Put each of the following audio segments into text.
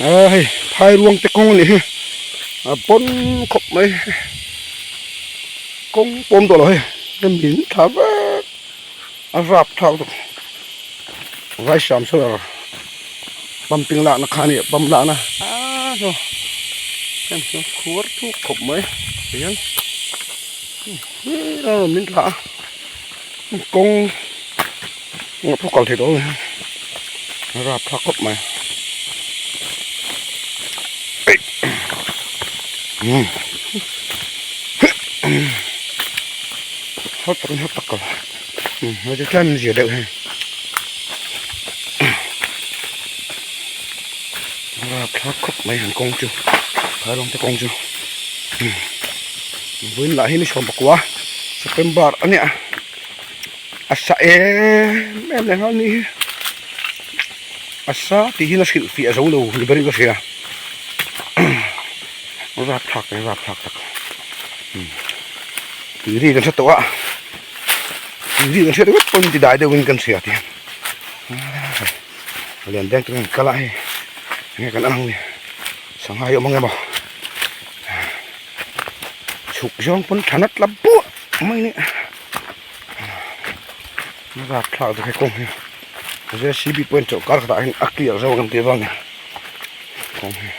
A hei phai ruang te kawng a nih hi a pawn khawp mai kawng pawm tawh lo hei hemi in thla vek a rap thlak tawh vaisam solar pumping lakna kha a ni pump lakna aaa saw heng saw khuar thuk khawp mai tihian a rawn min thlah a kawng pawh kal thei tawh lo a rap thlak khawp mai hot takin hot tak kal hei chu tlem zia deuh hei rap thlak khawp mai an kawng chu phai rawng te kawng chu vawiin lah hi ni sawm pakua September a nia a sa em em leh nghal ni hi a sa tih hian a hrilh fiah zo lo ni berin ka hria rap thlak tak rap thlak tak tui ri kan hre tawh a tui ri kan hriat ringawt pawhin ti dai deuhin kan hria tih lian deng turin kal a hei enge kan ang ni sangha hi a awm ang emaw chhuk zawng pawn tha nat la buah mai a ni rap thlak te kha kawng hi J C B pawhin chawlhkar khatah hian a clear zawk ang tih vang kawng hi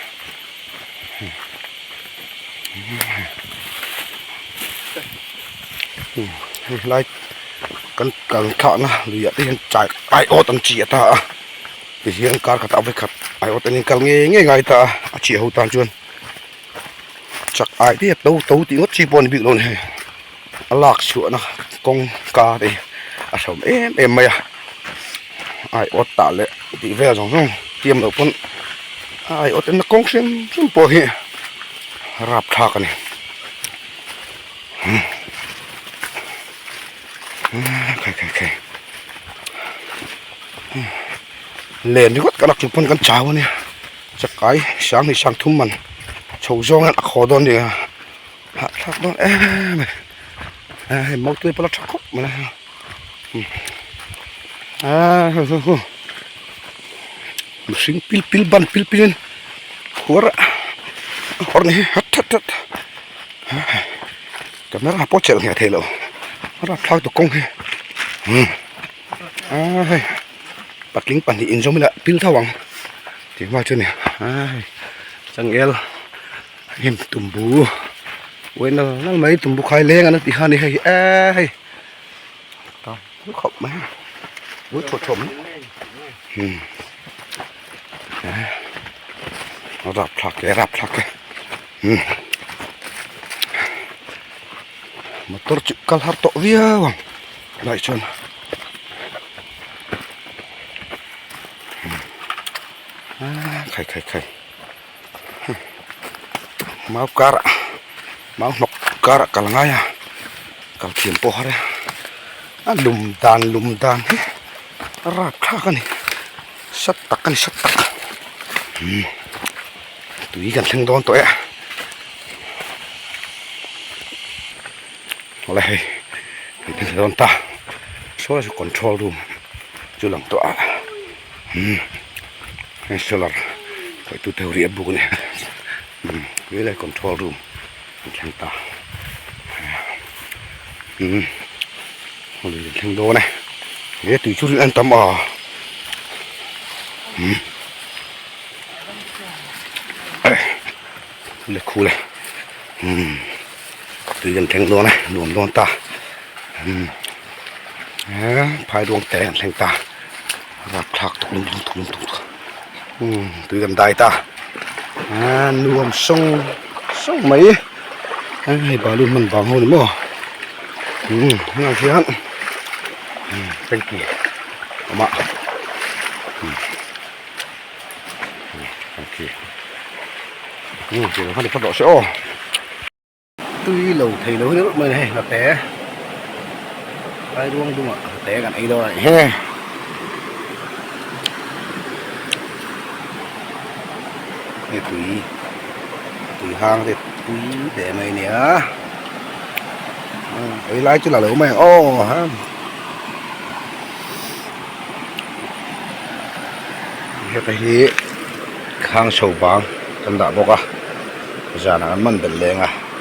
hei lai kan kal thlahna luiah te hian chai aiawt an chi ata a tihian kar khatah vawikhat aiawt an inkal ngei ngei ngai ta a a chhiah ho tan chuan. Chak ai te to to tih ngawt chi pawh a ni bik lo a ni hei a lak chhuahna kawng ka te a hreawm em em mai a ai awt tah leh tih vel zawng zawng tiam loh pawn a ai awt enna kawng hrim hrim pawh hi rapthlak a ni khai khai khai len ringawt ka lak chung pawn kan chau a nia. Chakai sang hi sang thum man chho zawng hian a khaw dawn nia hahthlak dawn em em a hei mautuai pawh la tha khawp mai a aaa hu hu hu mihring pil pil ban pil pil in khuar a kawr ni hi hat hat hat camera pawh chelh ngheh theih loh a rapthlak tu kawng hi aaa hei. Patling pahnih inzawm ila pil tho ang tih hma chu a ni a hei changel hnim tumbu uai nal nal mai tumbu khai leng an tih kha a ni hei eee hei tam khawp mai ui thaw thaw mai hmm rapthlak e rapthlak e hmm motor chu kal har tawh viau ang tunah chuan. Khai khai khai mau kar ah mau hnawk kar ah kal ngai a kal thiam pawh har a a lum dan lum dan hi a rap thlak a ni sat tak a ni sat tak umm tui kan thleng dawn tawh e awle hei tui kan thleng dawn ta saw lai saw control room chu lang tawh a umm hei solar khawih tu te ho riah buk a ni umm helai control room kan thleng ta umm hawlui kan thleng dawn e he tui chu rin an tam a umm le khu le umm tui kan thleng dawn a nuam dawn ta umm phai ruang te an thleng ta rapthlak tuk lum tuk lum tuk umm tui kan dai ta a nuam sawng sawng mai hei balu hman vang ho ni maw umm hengah hian tanki a awm a umm. Tui lo thei lo hi reuh mai hei hlate lai ruang dungah hlate kan ei dawn a ni he hei tui tui hang te tui hle mai a nia ei lai chu la lo mai ang aw ha. Heta hi. Khang chho bang kan dah bawk a, zanah kan man belh leng a.